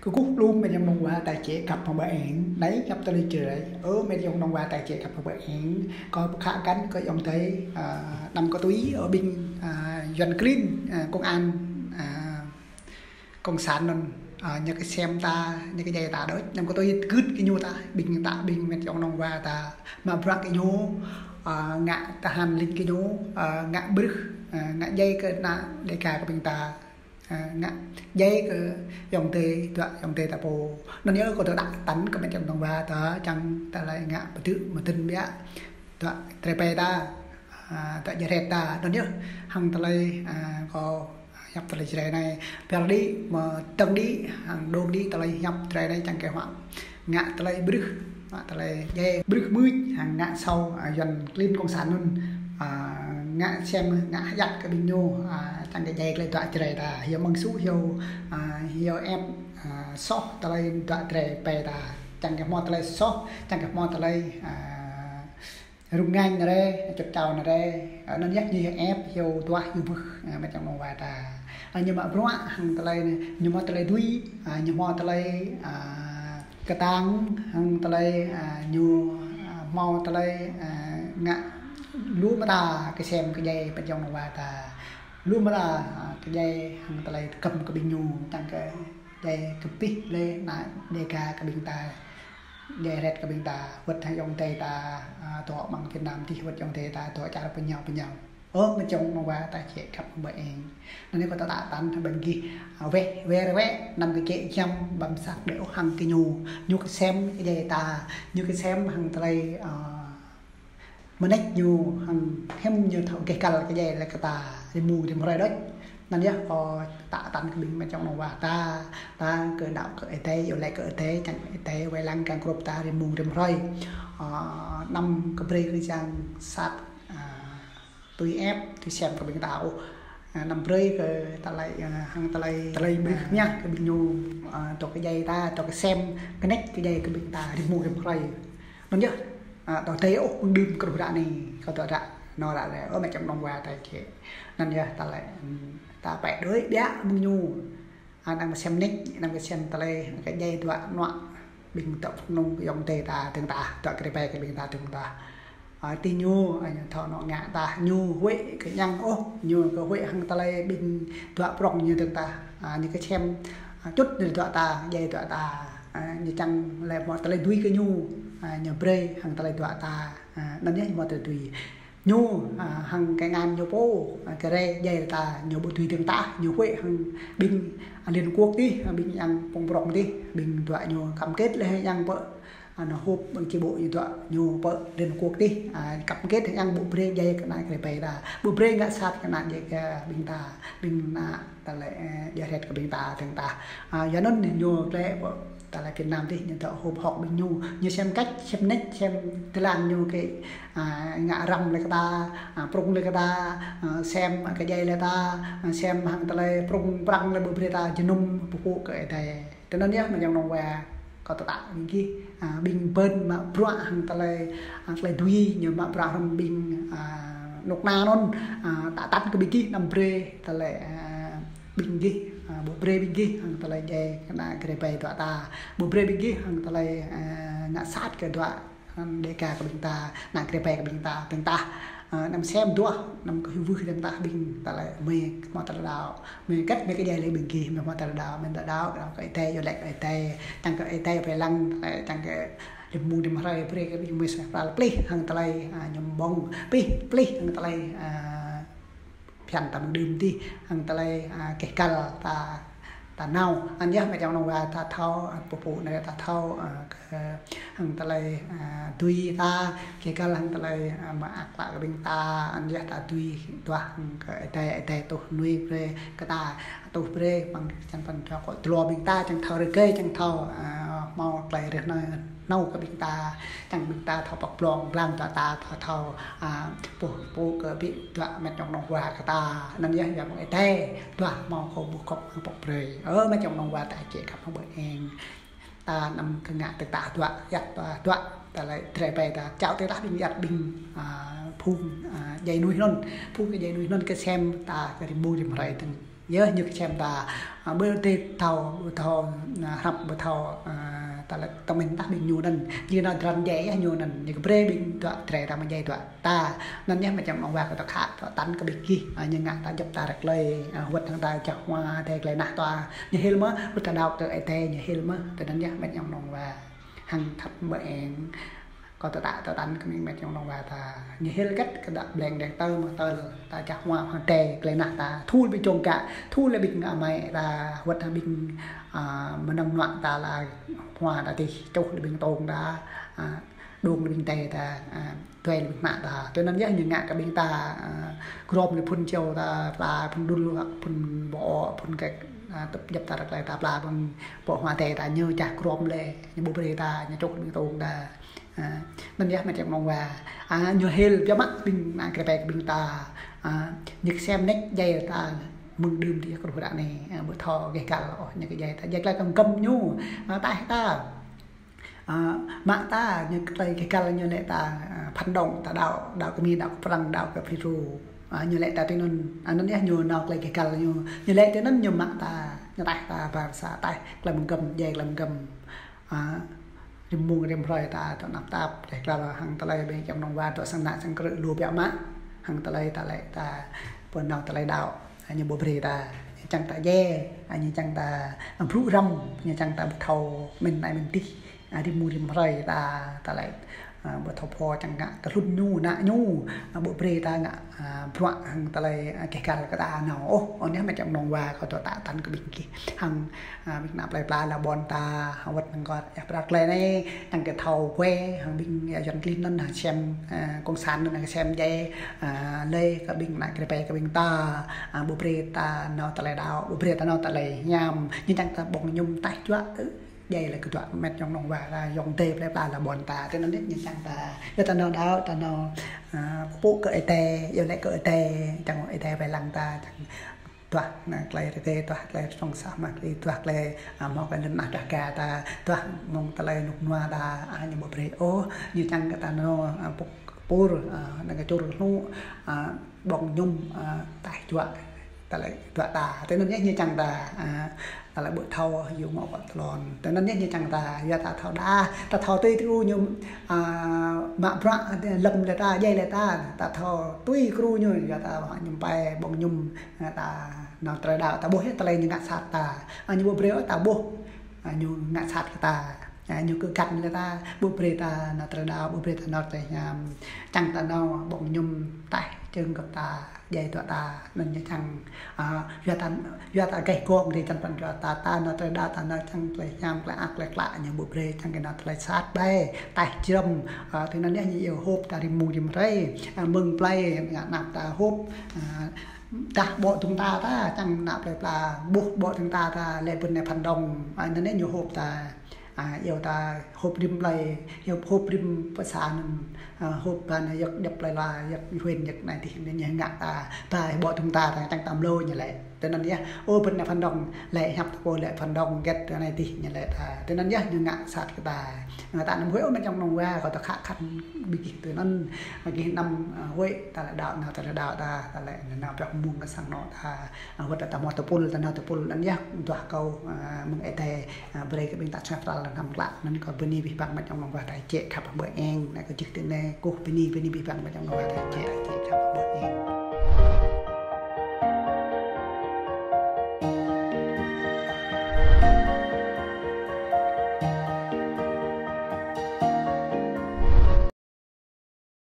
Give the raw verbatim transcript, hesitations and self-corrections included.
Kơkuh lŏm met ayŏng nong wa ta jĕ khăp hăng ƀơi eng. Anai khăp tơlơi Jrai. Ơ met ayŏng nong wa ta jĕ khăp hăng ƀơi eng. Kâo pơkă kăn kơ ayŏng adơi, a, năm kơ tui, ơ, ƀing, a, Yuan klin, a, công an, a, cộng sản anŭn, a, ñu kơsem ta, ñu kơdjai ta đôč. Năm kơ tui gưt kơ ñu ta, ƀing ta, ƀing met ayŏng nong wa ta, mă bruă kơ ñu, a, ngă tơhan lĭng kơ ñu, a, ngă bruă, a, ngă djai kơ ană Dêga kơ ƀing ta. A, ngă djai kơ ayŏng adơi, dua ayŏng adơi ta pô. Anŭn yơh kâo tơdă tăn kơ met ayŏng nong wa ta, čang tơlơi ngă pơdư̆ mơdơ̆n biă. Dua Jrai ƀai ta, a, dua Jrai hret ta. Anŭn yơh hăng tơlơi, a, kâo hiăp tơlơi Jrai anai. Pioh đĭ, mơdơ̆ng đĭ, hăng dŏng đĭ tơlơi hiăp Jrai anai čang kơ huă. Ngă tơlơi bruă, ngă tơlơi djai bruă mưč, hăng ngă sâu, a, Yuan klin cộng sản anŭn, a, ngă sem, ngă hơjăt kơ ƀing ñu, a, čang kơ djai tơlơi dua Jrai ta, hyu mơ̆ng su, hyu, a, hyu ĕp, a, soh tơlơi dua Jrai ƀai ta, čang kơ hmâo tơlơi soh, čang kơ hmâo tơlơi, a, rŭng ngañ anai rai, čŭt čao anai rai, a, anŭn yơh ñu hyu ĕp, hyu duah, hyu bưh, a, met ayŏng nong wa ta. A, ñu mă bruă hăng tơlơi anai, ñu hmâo tơlơi dưi, a, ñu hmâo tơlơi, a, kơtang hăng tơlơi, a, ñu, a, hmâo tơlơi, a, ngă lu mơta kơsem kơdjai met ayŏng nong wa ta. Lu mơta, a, kơdjai hăng tơlơi kơkăm kơ ƀing ñu, čang kơ djai kơ pih lĕ ană Dêga kơ ƀing ta. Djai hret kơ ƀing ta, wơ̆t hăng ayŏng adơi ta, a, dŏ mơ̆ng Việt Nam dih, wơ̆t ayŏng adơi ta dŏ čar pơñao pơñao. Ơ met ayŏng nong wa ta jĕ khăp hăng ƀơi eng. Anai kâo tơdă tăn hăng ƀing gih, a, weh, weh, weh, năm kơ jĕ jăm ƀăm săk đơi ôh hăng kơ ñu. Ñu kơsem kơdjai ta, ñu kơsem hăng tơlơi, a, mơneč ñu, hăng hiư̆m ñu thâo gêh găl kơdjai lĕ kơ ta, rĭm mông rĭm hrơi đôč. Anŭn yơh kâo tơdă tăn kơ ƀing met ayŏng nong wa ta, ta kơ đaŏ kơ Ơi Adai, iâu laĭ kơ Ơi Adai, čang Ơi Adai wai lăng kơnang gơyut ta rĭm mông rĭm hrơi. A, năm kơ brơi kơ čang sat, a, tui ĕp, tui sem kơ ƀing ta ôh. A, năm brơi kơ tơlơi, a, hăng tơlơi, tơlơi ƀrưh, a, ñă kơ ƀing ñu, a, dŏ kơdjai ta, dŏ kơsem, kơneč kơdjai kơ ƀing ta rĭm mông rĭm hrơi. Anŭn yơh, a, dŏ dêh ôh mơ̆ng đưm kơ ră anai, kâo dŏ ră, nao ră rai, ơ met ayŏng nong wa ta jĕ. Anŭn yơh tơlơi, ưm, ta pĕ đuaĭ biă mơ̆ng ñu. A, năm kơsem neč, năm kơsem tơlơi, kơdjai dua anŏ ƀing dŏ phung nong ayŏng adơi ta dơ̆ng tah, dua Jrai ƀai kơ ƀing ta dơ̆ng tah. A, tui ñu, a, ñu thâo anŏ ngă tah, ñu huĭ kơ ñang ôh, ñu kơ huĭ hăng tơlơi ƀing dua prŏng ñu dơ̆ng tah. A, ñu kơsem, a, čŭt ñu dua ta, djai dua ta. A, ñu čang lĕ hmâo tơlơi dưi kơ ñu, a, ñu brơi hăng tơlơi dua ta. A, anŭn yơh hmâo tơlơi dưi. Ñu, a, hăng kơnang ñu pô, a, kơ rai djai ta, ñu ƀu dưi dơ̆ng tah, ñu huĭ hăng ƀing, a, Liên Quốc dih, a, ƀing yang phung prŏng dih, ƀing dua ñu cam kết lĕ yang pơ, a, nao họp ƀing chi bộ ñu dua ñu pơ Liên Quốc dih, a, cam kết yang ƀu brơi djai kơ ană Jrai ƀai ta, ƀu brơi ngă sat kơ ană djai kơ ƀing ta, ƀing ană tơlơi, ơ, djai hret kơ ƀing ta dơ̆ng tah. A, yua anŭn ñu klĕ pơ tơlơi Việt Nam dih, ñu dŏ họp hŏk ƀing ñu, ñu sem cách, sem neč, sem tơlơi ñu kơ, a, ngă răm lĕ kơ ta, a, prŏng lĕ kơ ta, a, sem kơdjai lĕ ta, a, sem hăng tơlơi prŏng prăng lĕ ƀu brơi ta jơnum pơpŭ kơ Ơi Adai. Tui anŭn yơh met ayŏng nong wa, kâo tơdă ƀing gih, a, ƀing ƀơ̆n mă bruă hăng tơlơi, a, tơlơi dưi, ñu mă bruă hrŏm ƀing, a, nŭk na anŭn, a, tơdă tăn kơ ƀing gih năm brơi tơlơi, a, ƀing gih, a, ƀu brơi ƀing gih hăng tơlơi djai kơ ană Jrai ƀai dua ta. Ƀu brơi ƀing gih hăng tơlơi, a, ngă sat kơ dua, hăng Dêga kơ ƀing ta, ană Jrai ƀai kơ ƀing ta dơ̆ng tah. A, năm sem duah, năm kơ hyu bưh dơ̆ng tah ƀing tơlơi mơi hmâo tơlơi đaŏ. Mơi kĕt mơi kơdjai lĕ ƀing gih, mơi hmâo tơlơi đaŏ, mơi đaŏ, đaŏ kơ Ơi Adai, iâu laĭ kơ Ơi Adai, čang kơ Ơi Adai wai lăng, čang kơ rĭm mông rĭm hrơi brơi kơ ƀing mơi sui pral plih hăng tơlơi, a, ñu ƀơ̆ng, plih, plih hăng tơlơi, a, phiăn ta mơ̆ng đưm dih, hăng tơlơi, a, gêh găl ta, ta nao. Anŭn yơh met ayŏng nong wa ta thâo, a, pơpŭ anai ta thâo, a, kơ, hăng tơlơi, a, dưi ta, gêh găl hăng tơlơi, a, mơak klă kơ ƀing ta, anŭn yơh ta dưi duah hăng kơ Ơi Adai, Ơi Adai tuh nuih brơi kơ ta, tuh brơi, păng čang păng čô kơ tơlơi ƀing ta, čang thâo rơgơi, čang thâo, a, hmâo tơlơi rơnai nao kơ ƀing ta, čang ƀing ta thâo pŏk blŏng, blang ta, ta thâo, thâo, a, pô, pô kơ ƀing dua met ayŏng nong wa kơ ta. Anŭn yơh, yua mơ̆ng Ơi Adai, dua hmâo kơ ƀu khŏp hăng pŏk brơi. Ơ, met ayŏng nong wa ta jĕ khăp hăng ƀơi eng. Ta năm kơ ngă tơdă dua, yăt dua, dua, tơlơi Jrai ƀai ta. Čao tơdă ƀing yăt ƀing, a, phung, a, djai nuih anŭn. Phung kơ djai nuih anŭn kơsem ta kơ rĭm mông rĭm hrơi dơ̆ng. Yơh, ñu kơčem ta, a, ƀu djơ̆ thâo, ƀu thâo, a, hrăp ƀu thâo, a, ta lĕ tơmĕn tah ƀing ñu anŭn. Ñu nao dran djai yơh ñu anŭn. Ñu kơ brơi ƀing dua drơi ta mă djai dua ta. Anŭn yơh mĕt yŏng nong wa kơ ta khă, ta tăn kơ ƀing gih, a, ñu ngă ta djŏp ta rơklơi, a, wơ̆t hăng ta čah hua, tơlơi nah ta. Ñu hil mơ̆, wơ̆t ta đaŏ kơ Ơi Adai, ñu hil mơ̆. Tui anŭn yơh mĕt yŏng nong wa. Hăng khăp ƀơi eng. Kơ ta ta, ta tăn kơ ƀing mĕt yŏng nong wa ta. Ñu hil gĕt kơ đaŏ ƀlĕng đĕ tơ mă tơ ta čah hua hăng tơlơi nah ta. Thul ƀing čong kă, thul lĕ ƀing amai ta, wơ̆t hăng ƀing, a, mơnơ̆ng nuă ta lĕ hua ta tih, čuh lĕ ƀing tông ta, a, đung lĕ ƀing tê ta, a, tuai lĕ ƀing mă ta. Tui anŭn yơh ñu ngă kơ ƀing ta, a, grom lĕ phun čeo ta, pla phun dul, phun ƀô̆, phun kĕk, a, tŭp djŏp ta rơklơi ta pla phun ƀô̆ hua tê ta ñu čah grom lĕ, ñu ƀu brơi ta, ñu čuh lĕ ƀing tông ta. A, anŭn yơh mĕt yŏng nong wa. A, ñu hil biă mă ƀing ană krê pĕ kơ ƀing ta. A, ñu kơčem nĕk djai ta mơ̆ng đưm tih kơ rŭ ră anai. A, ƀu thâo gêh găl ôh ñu kơ djai ta. Djai tơlơi kăm găm ñu. A, taih ta. A, mă ta, ñu kơ tơlơi gêh găl ñu lĕ ta, a, phản động ta đaŏ, đaŏ kơ Mi, đaŏ kơ Prăng, đaŏ kơ Phi Ru. A, ñu lĕ ta tui anŭn. A, anŭn yơh ñu nao tơlơi gêh găl ñu. Ñu lĕ tui anŭn ñu mă ta, ñu taih ta, bang sa taih, tơlơi mơ̆ng găm, djai tơlơi mơ̆ng găm. A, rĭm mông rĭm hrơi ta dŏ tơnap tap, tơlơi kla hăng tơlơi ƀing yŏng nong wa dŏ sang ană sang krư̆ lu biă mă, hăng tơlơi ta lĕ ta pơ nao tơlơi đaŏ, a, ñu ƀu brơi ta, ñu čang ta djai, a, ñu čang ta, a, brŭ răm, ñu čang ta ƀu thâo mơ̆n anai mơ̆n tih, a, rĭm mông rĭm hrơi ta, ta lĕ, a, ƀu thâo pho čang ngă kơ hlŭn ñu, ană ñu, a, ƀu brơi ta ngă, a, bruă hăng tơlơi, a, gêh găl kơ ta nao ôh, anŭn yơh mĕt yŏng nong wa kơ dŏ ta tăn kơ ƀing gih. Hăng, a, ƀing ană plơi pla lŏn ƀôn ta, hăng wơ̆t hăng kơ yah prăk lĕ anai, năng kơ thâo ƀuai, hăng ƀing yah Yuan klin anŭn, hăng sem, a, cộng sản anŭn, hăng sem djai, a, lĕ kơ ƀing ană krê pĕ kơ ƀing ta, a, ƀu brơi ta nao tơlơi đaŏ, ƀu brơi ta nao tơlơi hiam, ñu čang ta ƀơ̆ng mơñum taih juă, ư, djai lĕ kơ dua mĕt yŏng nong wa ta, yŏng adơi plơi pla lŏn ƀôn ta, tui anŭn yơh ñu čang ta, yua ta nao đaŏ, ta nao, a, pơpŭ kơ Ơi Adai, iâu laĭ kơ Ơi Adai, čang Ơi Adai wai lăng ta, čang duah, na, tơlơi rơgơi, duah tơlơi song sah mă tơlơi, duah tơlơi, a, hmâo kơ anŭn nah duah ga ta, duah mơ̆ng tơlơi rơnŭk rơnua ta, a, ñu ƀu brơi ôh, ñu čang kơ ta nao, a, pŭk pur, a, năng kơ čur hlu, a, ƀơ̆ng mơñum, a, taih juă, tơlơi juă ta. Tui anŭn yơh ñu čang ta, a, tơlơi ƀu thâo, yua hmâo kơ tơlơi. Tui anŭn yơh ñu čang ta, yua ta thâo đa, ta thâo tui tui ñu, a, mă bruă, lăm lĕ ta, djai lĕ ta, ta thâo tui kru ñu, yua ta mă mơñum pai, ƀơ̆ng mơñum, a, ta nao tơlơi đaŏ, ta ƀuh yơh tơlơi ñu ngă sat ta. A, ñu ƀu brơi ôh ta ƀuh, a, ñu ngă sat kơ ta. A, ñu kơ găn lĕ ta, ƀu brơi ta nao tơlơi đaŏ, ƀu brơi ta nao tơlơi hiam. Čang ta nao ƀơ̆ng mơñum taih čơng kơ ta, djai dua ta, anŭn ñu čang, a, yua ta, yua ta gêh gŏng rai čang pran jua ta, ta nao tơlơi đaŏ, ta nao čang tơlơi hiam, tơlơi ăk, tơlơi klă, ñu ƀu brơi čang kơ nao tơlơi sat ƀai, taih jrăm, a, tui anŭn yơh ñu iâu hôp ta rĭm mông rĭm hrơi, a, mơ̆ng plơi, ngă anăp ta hôp, a, dah ƀô̆ tơ̆ng ta ta, čang ană plơi pla, ƀuh ƀô̆ tơ̆ng ta ta, lĕ ƀing anai phản động, a, anŭn yơh ñu hôp ta. A, iâu ta hôp rĭm plơi, iâu hôp rĭm pơ sa anŭn, a, hôp ban yơk djŏp plơi la, yơk huyện, yơk anai tih, anŭn ñu ngă ta, ba ƀô̆ tơ̆ng ta, ta čang ta mlâo ñu lĕ. Tui anŭn yơh, ô, ƀing anai phản động, lĕ hiăp ta pô lĕ phản động, gĕt tui anai tih, ñu lĕ ta. Tui anŭn yơh, ñu ngă sat kơ ta. Ngă ta anăm huĭ ôh mĕt yŏng nong wa, kơ ta khă khăn ƀing gih tui anŭn, gih anăm, a, huĭ, ta lĕ đaŏ, nao ta lĕ đaŏ ta, ta lĕ nao pioh mơ̆ng kơ sang anŏ ta, a, wơ̆t ta hmâo tơpul, ta nao tơpul, anŭn yơh, duah kâo, a, mơ̆ng Ơi Adai, a, brơi kơ ƀing ta čơngăt pral lăm klă, anŭn kâo bơni abih bang mĕt yŏng nong wa ta jĕ khăp ƀơi eng, anai kâo čih tui anai, kơkuh bơni, bơni abih bang mĕt yŏng nong wa ta jĕ, ta jĕ khăp ƀơi eng.